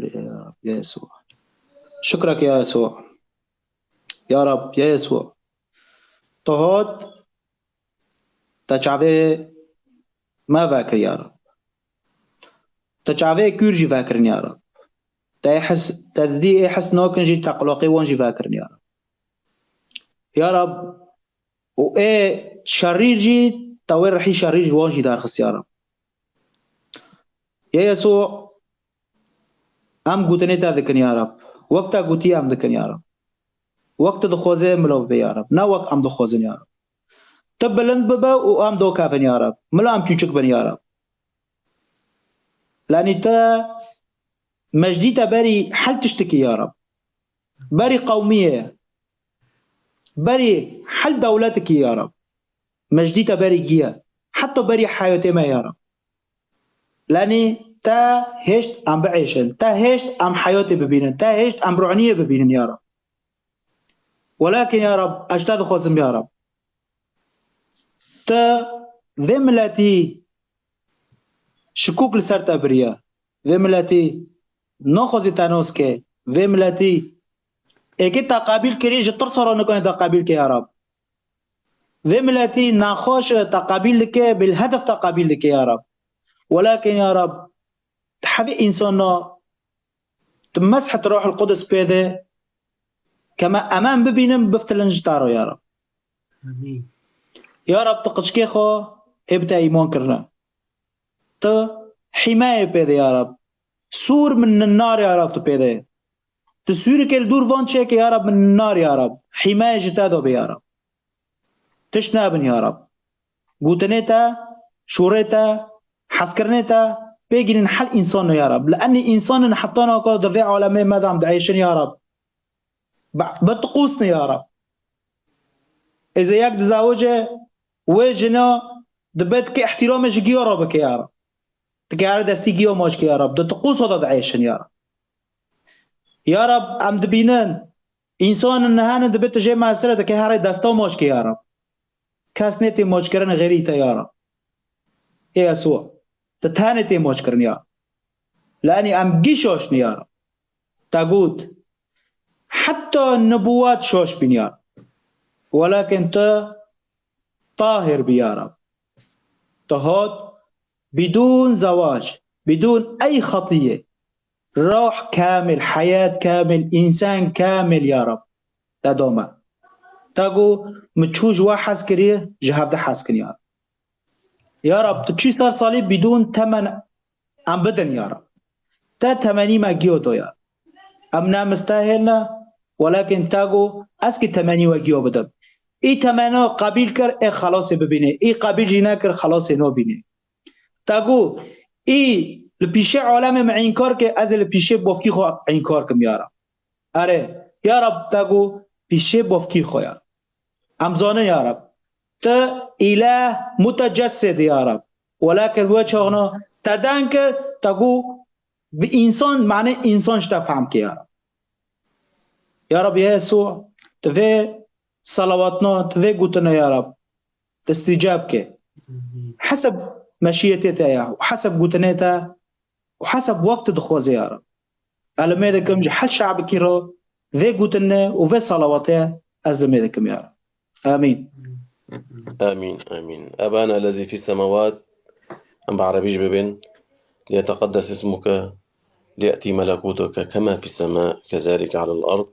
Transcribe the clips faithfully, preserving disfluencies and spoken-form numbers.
ya Rab, ya Yesû. Şukrek ya Yesû. Ya Rab, ya Yesû. Tu hat, te çavê me vekir ya Rab. Te çavê kûr jî vekirin ya Rab. Te ê his, te didî ê his nakin jî te qulaqê wan jî vekirin ya Rab. Ya Rab, û ê şerîr jî te wê rihî şerîr ji wan jî derxist ya Rab. Ya Yesû, em gotinê te dikin ya Rab. Wek te gotî em dikin ya Rab. Wek tu dixwazê milo bibe ya Rab. Ne wek em dixwazin ya Rab. Tu bilind bibe û em dokevin ya Rab. Milo em çûçik bin ya Rab. Lanî tu mejdî te berî hel tiştikî ya Rab. Berî qewmiyê ye. Berî hel dewletikî ya Rab. Mejdî te berî giye. Heta berî heyatê me ya Rab. Lenî te hêşt em biêşin. Te hêşt em heyatê bibînin. Te hêşt em roniyê bibînin ya Rab. Welakin ya Rab, ez ji te dixwazim ya Rab. Tu vê miletî şikûk li ser te biriye. Vê miletî naxwazî te nas ke. Vê miletî êkê te qebîl kirî ji tirsa re nikanî te qebîl ke ya Rab. Vê miletî nexweş e, te qebîl dike, bil hedef te qebîl dike ya Rab. Welakin ya Rab, tu hevî însan na, tu meshet Ruhul Qudus pê de, ke me emen bibînin, biftilin ji te re ya Rab. Amîn. Ya Rab, tu qiçkê xwe ê bi te îman kirine. Tu hîmayê pê de ya Rab. Sûr min ninar ya Rab tu pê de. Tu sûrikê li dûr van çêke ya Rab min ninar ya Rab. Hîmayê ji te de be ya Rab. Tişt nabin ya Rab. Gotinê te, şûrê te, hezkirinê te pê gînin hel însan ya Rab. Li enî însanin heta naka di vê alemê me de em diêşin ya Rab. Bi, bi tiqûs ne ya Rab. Êzê yek dizawice wê jina dibe dike îhtîramê ji giya re bike ya Rab. Dike here destî giya maç ke ya Rab. Di tiqûsa de diêşin ya Rab. Ya Rab, em dibînin, însanin nihanin dibe tu jê mesire dike here desta maç ke ya Rab. Kes nê tê maçkirin xêrî te ya Rab. Ê Yesû, tu tenê tê maçkirin ya. Lanî em gî şaş ne ya Rab. Te got, heta nubuwat şaş bîn ya Rab. Welakin tu tahir bî ya Rab. Tu hat bidûn zewac, bidûn ey xetiyê. Ruh kamil, heyat kamil, însan kamil ya Rab. Te da me. Te got, min çû ji we hez kiriye, ji hevde hez kin ya Rab. Ya Rab, tu çî ser salî bidûn temen em bidin ya Rab. Te temenî me giyo do ya Rab. Em ne mistehêl ne, welakin te got, ez kî temenî we giyo bidim. Î temena qebîl kir, ê xelasê bibîne. Î qebîl jî nekir, xelasê nabîne. Te got, î li pîşê alemê min înkar ke, ez ê li pîşê bavkî xwe înkar kim ya Rab. Erê, ya Rab, te got, pîşê bavkî xwe ya. Em zanin ya Rab. Tu îleh mutecessid ya Rab. Welakin we çaxna te deng kir, te got, bi însan, manê însan ji te fehm ke ya Rab. Ya Rab, ya Yesû, tu vê selawatna, tu vê gotine ya Rab. Destîcab ke. Heseb meşiyetê te ya, û heseb gotinê te, û heseb wek tu dixwazê ya Rab. Ez limê dikim ji her şe'bikî re vê gotine û vê salawatê ez limê dikim ya Rab. Amîn. آمين، آمين. أبانا الذي في السماوات، em bi erebî jî bibên, ليتقدس اسمك، ليأتي ملكوتك كما في السماء كذلك على الأرض.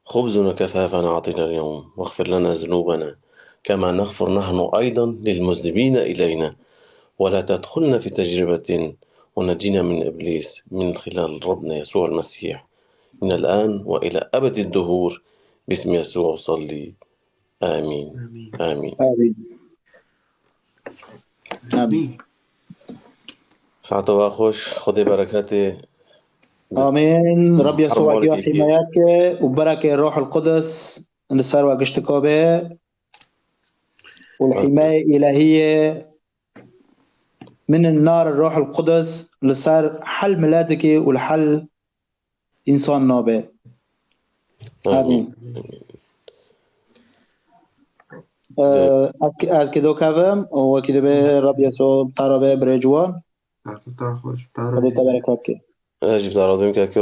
خبزنا كفافنا أعطنا اليوم، واغفر لنا ذنوبنا كما نغفر نحن أيضا للمذنبين إلينا، ولا تدخلنا في تجربة، ونجنا من إبليس، من خلال ربنا يسوع المسيح، من الآن وإلى أبد الدهور، باسم يسوع أصلي. آمين. آمين. آمين. آمين. Saeta we xweş, Xwedê bereketê. Amîn. Reb Yesû we giya hîmayet ke û berekê Ruhul Qudus li ser we giştika be û li hîmayê îlehiyê min nar Ruhul Qudus li ser hel miletikê û li hel însan nabe. Amîn. Amîn. Ee, ez ki, ez ki dokevim û wekî dibe Reb Yesû te re be birê ciwan. Saeta te xweş, te re Xwedê te bereket ke. Ez jî bi te re dibim kekê